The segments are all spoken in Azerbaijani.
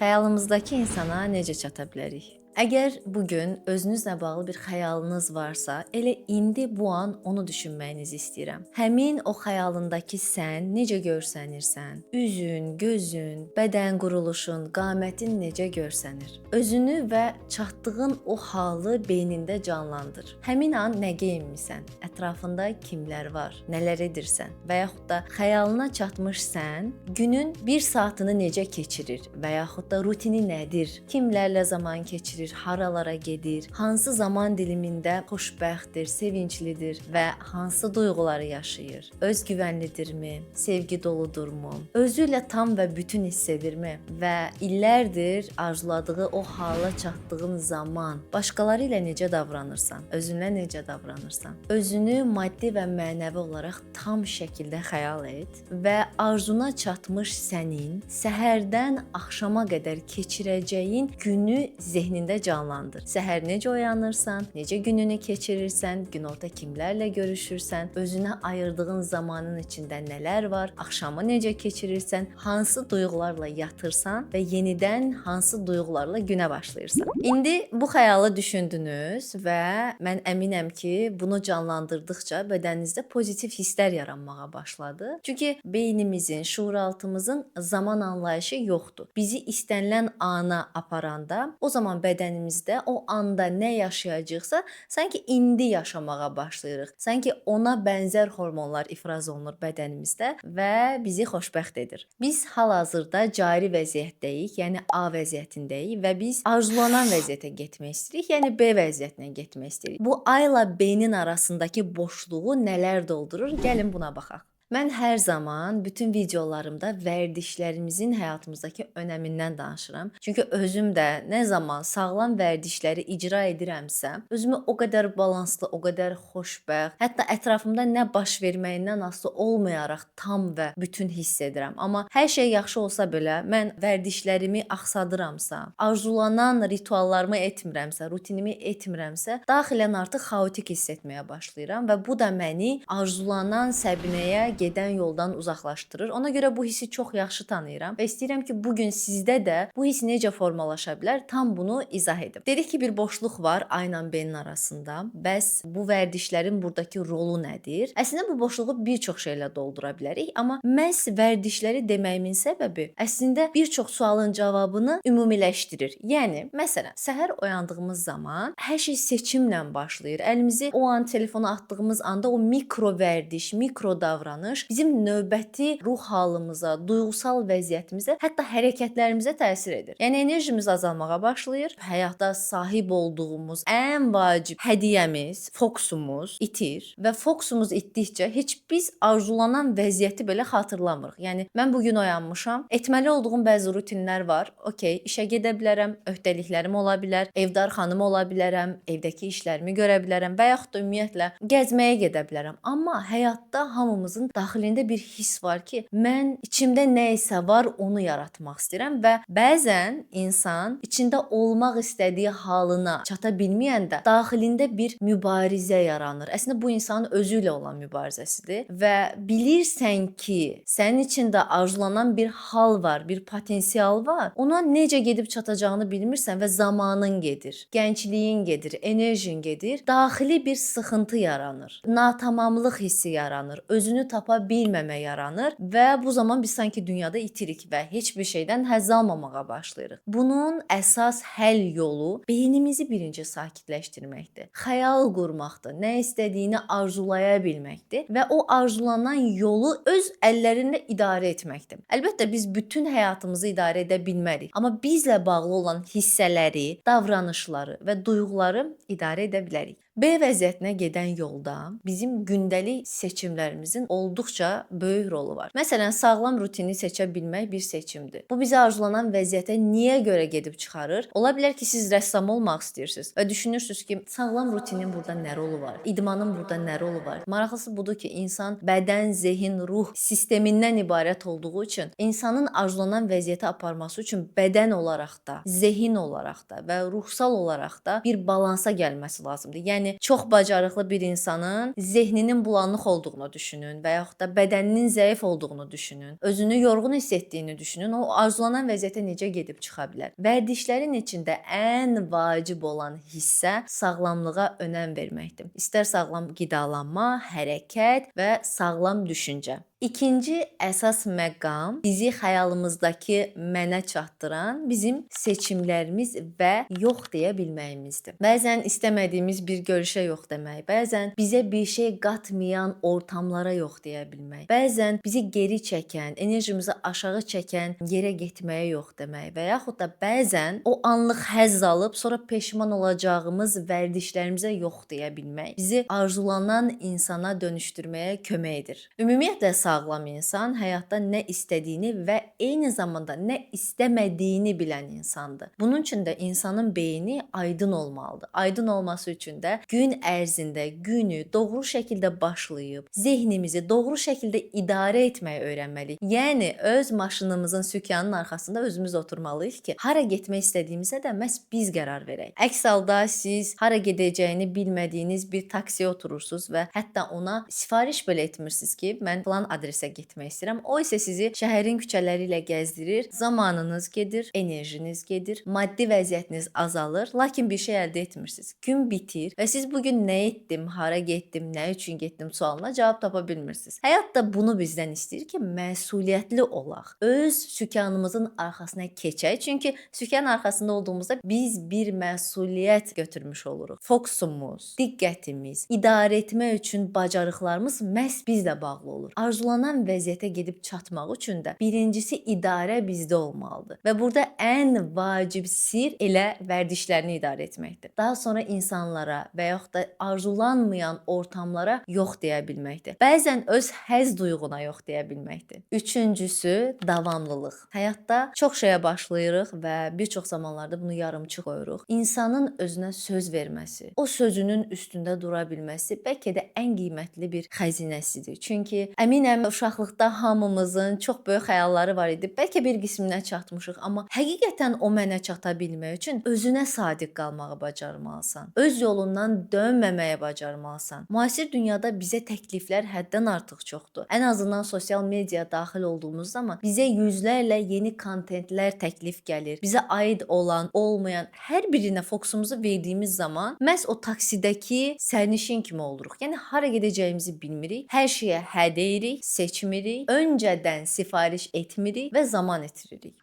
Xəyalımızdakı insana necə çata bilərik? Əgər bu gün özünüzlə bağlı bir xəyalınız varsa, elə indi bu an onu düşünməyinizi istəyirəm. Həmin o xəyalındakı sən necə görsənirsən? Üzün, gözün, bədən quruluşun, qamətin necə görsənir? Özünü və çatdığın o halı beynində canlandır. Həmin an nə geyinmisən? Ətrafında kimlər var? Nələr edirsən? Və yaxud da xəyalına çatmış sən günün bir saatını necə keçirir və yaxud da rutini nədir? Kimlərlə zaman keçirir? Haralara gedir? Hansı zaman dilimində xoşbəxtdir, sevinclidir və hansı duyğuları yaşayır? Özgüvənlidirmi? Sevgi doludurmu? Özü ilə tam və bütün hiss edirmi? Və illərdir arzuladığı o hala çatdığın zaman başqaları ilə necə davranırsan? Özünlə necə davranırsan? Özünü maddi və mənəvi olaraq tam şəkildə xəyal et və arzuna çatmış sənin səhərdən axşama qədər keçirəcəyin günü zehnində canlandır. Səhər necə oyanırsan, necə gününü keçirirsən, günorta kimlərlə görüşürsən, özünə ayırdığın zamanın içində nələr var, axşamı necə keçirirsən, hansı duyğularla yatırsan və yenidən hansı duyğularla günə başlayırsan. İndi bu xəyalı düşündünüz və mən əminəm ki, bunu canlandırdıqca bədəninizdə pozitiv hisslər yaranmağa başladı. Çünki beynimizin, şuuraltımızın zaman anlayışı yoxdur. Bizi istənilən ana aparanda o zaman bədənimizdə o anda nə yaşayacaqsa, sanki indi yaşamağa başlayırıq. Sanki ona bənzər hormonlar ifraz olunur bədənimizdə və bizi xoşbəxt edir. Biz hal-hazırda cari vəziyyətdəyik, yəni A vəziyyətindəyik və biz arzulanan vəziyyətə getmək istəyirik, yəni B vəziyyətinə getmək istəyirik. Bu A ilə B-nin arasındakı boşluğu nələr doldurur? Gəlin buna baxaq. Mən hər zaman bütün videolarımda vərdişlərimizin həyatımızdakı önəmindən danışıram. Çünki özüm də nə zaman sağlam vərdişləri icra edirəmsə, özümü o qədər balanslı, o qədər xoşbəxt, hətta ətrafımda nə baş verməyindən asılı olmayaraq tam və bütün hiss edirəm. Amma hər şey yaxşı olsa belə mən vərdişlərimi axsadıramsa, arzulanan rituallarımı etmirəmsə, rutinimi etmirəmsə, daxilən artıq xaotik hiss etməyə başlayıram və bu da məni arzulanan səbinəyə gedən yoldan uzaqlaşdırır. Ona görə bu hissi çox yaxşı tanıyıram və istəyirəm ki, bu gün sizdə də bu his necə formalaşa bilər, tam bunu izah edim. Dedik ki, bir boşluq var A ilə B-nin arasında. Bəs bu vərdişlərin buradakı rolu nədir? Əslində bu boşluğu bir çox şeylə doldura bilərik, amma məhz vərdişləri deməyimin səbəbi əslində bir çox sualın cavabını ümumiləşdirir. Yəni, məsələn, səhər oyandığımız zaman hər şey seçimlə başlayır. Əlimizi o an telefona atdığımız anda o mikro vərdiş, mikro davranış bizim növbəti ruh halımıza, duyğusal vəziyyətimizə, hətta hərəkətlərimizə təsir edir. Yəni enerjimiz azalmağa başlayır. Həyatda sahib olduğumuz ən vacib hədiyyəmiz, fokusumuz itir və fokusumuz itdikcə heç biz arzulanan vəziyyəti belə xatırlamırıq. Yəni mən bu gün oyanmışam, etməli olduğum bəzi rutinlər var. Okay, işə gedə bilərəm, öhdəliklərim ola bilər, evdar xanım ola bilərəm, evdəki işlərimi görə bilərəm və yaxud da ümumiyyətlə gəzməyə gedə bilərəm. Amma həyatda hamımızın daxilində bir his var ki, mən içimdə nə isə var, onu yaratmaq istəyirəm və bəzən insan içində olmaq istədiyi halına çata bilməyəndə daxilində bir mübarizə yaranır. Əslində bu insanın özü ilə olan mübarizəsidir və bilirsən ki, sənin içində arzulanan bir hal var, bir potensial var. Ona necə gedib çatacağını bilmirsən və zamanın gedir, gəncliyin gedir, enerjin gedir. Daxili bir sıxıntı yaranır. Natamamlıq hissi yaranır. Özünü tapa bilməmə yaranır və bu zaman biz sanki dünyada itirik və heç bir şeydən həzz almamağa başlayırıq. Bunun əsas həll yolu beynimizi birinci sakitləşdirməkdir. Xəyal qurmaqdır, nə istədiyini arzulaya bilməkdir və o arzulanan yolu öz əllərinlə idarə etməkdir. Əlbəttə biz bütün həyatımızı idarə edə bilmərik, amma bizlə bağlı olan hissələri, davranışları və duyğuları idarə edə bilərik. B vəziyyətinə gedən yolda bizim gündəlik seçimlərimizin olduqca böyük rolu var. Məsələn, sağlam rutini seçə bilmək bir seçimdir. Bu bizi arzulanan vəziyyətə niyə görə gedib çıxarır? Ola bilər ki, siz rəssam olmaq istəyirsiniz və düşünürsüz ki, sağlam rutinin burada nə rolu var? İdmanın burada nə rolu var? Maraqlısı budur ki, insan bədən, zehin, ruh sistemindən ibarət olduğu üçün insanın arzulanan vəziyyətə aparması üçün bədən olaraq da, zehin olaraq da və ruhsal olaraq da bir balansa gəlməsi lazımdır. Yəni Yəni çox bacarıqlı bir insanın zehninin bulanıq olduğunu düşünün və yaxud da bədəninin zəif olduğunu düşünün, özünü yorğun hiss etdiyini düşünün. O arzulanan vəziyyətə necə gedib çıxa bilər? Vərdişlərin içində ən vacib olan hissə sağlamlığa önəm verməkdir. İstər sağlam qidalanma, hərəkət və sağlam düşüncə. İkinci əsas məqam bizi xəyalımızdakı mənə çatdıran bizim seçimlərimiz və yox deyə bilməyimizdir. Bəzən istəmədiyimiz bir görüşə yox demək, bəzən bizə bir şey qatmayan ortamlara yox deyə bilmək, bəzən bizi geri çəkən, enerjimizi aşağı çəkən yerə getməyə yox demək və yaxud da bəzən o anlıq həzz alıb sonra peşman olacağımız vərdişlərimizə yox deyə bilmək bizi arzulanan insana dönüşdürməyə kömək edir. Ümumiyyətlə sağlam insan həyatda nə istədiyini və eyni zamanda nə istəmədiyini bilən insandır. Bunun üçün də insanın beyni aydın olmalıdır. Aydın olması üçün də gün ərzində günü doğru şəkildə başlayıb, zehnimizi doğru şəkildə idarə etməyi öyrənməliyik. Yəni öz maşınımızın sükanının arxasında özümüz oturmalıyıq ki, hara getmək istədiyimizə də məhz biz qərar verək. Əks halda siz hara gedəcəyini bilmədiyiniz bir taksiyə oturursunuz və hətta ona sifariş belə etmirsiniz ki, mən filan adresə getmək istəyirəm. O isə sizi şəhərin küçələri ilə gəzdirir. Zamanınız gedir, enerjiniz gedir, maddi vəziyyətiniz azalır, lakin bir şey əldə etmirsiniz. Gün bitir və siz bu gün nə etdim, hara getdim, nə üçün getdim sualına cavab tapa bilmirsiniz. Həyat da bunu bizdən istəyir ki, məsuliyyətli olaq. Öz sükanımızın arxasına keçək. Çünki sükan arxasında olduğumuzda biz bir məsuliyyət götürmüş oluruq. Fokusumuz, diqqətimiz, idarə etmək üçün bacarıqlarımız məhz bizlə bağlı olur. Arzulanan vəziyyətə gedib çatmaq üçün də birincisi idarə bizdə olmalıdır. Və burada ən vacib sir elə vərdişlərini idarə etməkdir. Daha sonra insanlara və yaxud da arzulanmayan ortamlara yox deyə bilməkdir. Bəzən öz həzz duyğuna yox deyə bilməkdir. Üçüncüsü davamlılıq. Həyatda çox şeyə başlayırıq və bir çox zamanlarda bunu yarımçıq qoyuruq. İnsanın özünə söz verməsi, o sözünün üstündə dura bilməsi bəlkə də ən qiymətli bir xəzinəsidir. Çünki əminəm uşaqlıqda hamımızın çox böyük xəyalları var idi. Bəlkə bir qisminə çatmışıq, amma həqiqətən o mənə çata bilmək üçün özünə sadiq qalmağı bacarmalısan. Öz yolundan dönməməyi bacarmalısan. Müasir dünyada bizə təkliflər həddən artıq çoxdur. Ən azından sosial media daxil olduğumuz zaman bizə yüzlərlə yeni kontentlər təklif gəlir. Bizə aid olan, olmayan hər birinə fokusumuzu verdiyimiz zaman məhz o taksidəki sərnişin kimi oluruq. Yəni hara gedəcəyimizi bilmirik, hər şeyə hə deyirik, seçmirik, öncədən sifariş etmirik və zaman itiririk.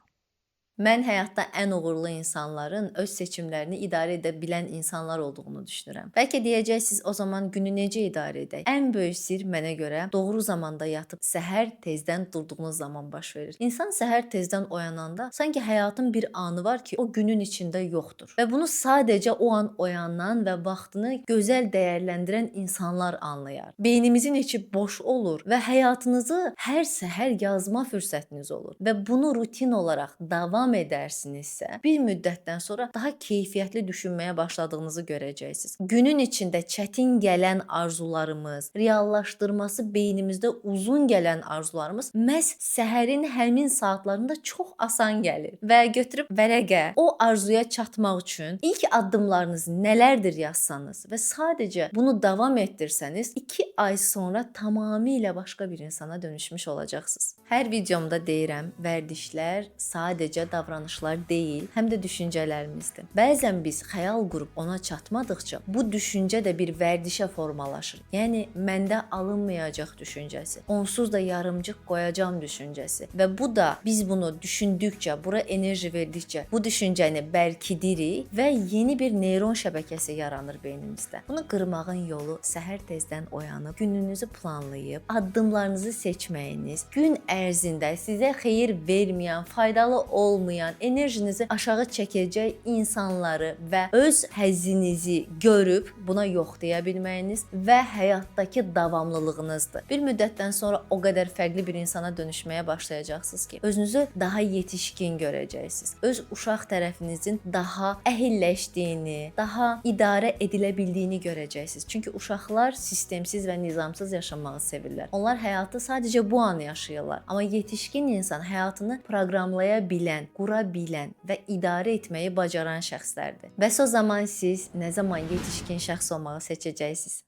Mən həyatda ən uğurlu insanların öz seçimlərini idarə edə bilən insanlar olduğunu düşünürəm. Bəlkə deyəcəksiniz, o zaman günü necə idarə edək? Ən böyük sir mənə görə doğru zamanda yatıb səhər tezdən durduğunuz zaman baş verir. İnsan səhər tezdən oyananda sanki həyatın bir anı var ki, o günün içində yoxdur. Və bunu sadəcə o an oyanan və vaxtını gözəl dəyərləndirən insanlar anlayar. Beynimizin içi boş olur və həyatınızı hər səhər yazma fürsətiniz olur və bunu rutin olaraq davam edərsinizsə, bir müddətdən sonra daha keyfiyyətli düşünməyə başladığınızı görəcəksiniz. Günün içində çətin gələn arzularımız, reallaşdırması beynimizdə uzun gələn arzularımız məhz səhərin həmin saatlarında çox asan gəlir və götürüb vərəqə o arzuya çatmaq üçün ilk addımlarınız nələrdir yazsanız və sadəcə bunu davam etdirsəniz, 2 ay sonra tamamilə başqa bir insana dönüşmüş olacaqsınız. Hər videomda deyirəm, vərdişlər sadəcə davranışlar deyil, həm də düşüncələrimizdir. Bəzən biz xəyal qurub ona çatmadıqca bu düşüncə də bir vərdişə formalaşır. Yəni məndə alınmayacaq düşüncəsi, onsuz da yarımçıq qoyacam düşüncəsi və bu da biz bunu düşündükcə, bura enerji verdikcə bu düşüncəni bərkidirik və yeni bir neyron şəbəkəsi yaranır beynimizdə. Bunu qırmağın yolu səhər tezdən oyanıb, gününüzü planlayıb, addımlarınızı seçməyiniz, gün ərzində sizə xeyir verməyən, faydalı olmayan, enerjinizi aşağı çəkəcək insanları və öz həzzinizi görüb buna yox deyə bilməyiniz və həyatdakı davamlılığınızdır. Bir müddətdən sonra o qədər fərqli bir insana dönüşməyə başlayacaqsınız ki, özünüzü daha yetişkin görəcəksiniz. Öz uşaq tərəfinizin daha əhilləşdiyini, daha idarə edilə bildiyini görəcəksiniz. Çünki uşaqlar sistemsiz və nizamsız yaşamağı sevirlər. Onlar həyatı sadəcə bu an yaşayırlar. Amma yetişkin insan həyatını proqramlaya bilən, qura bilən və idarə etməyi bacaran şəxslərdir. Bəs o zaman siz nə zaman yetişkin şəxs olmağı seçəcəksiniz?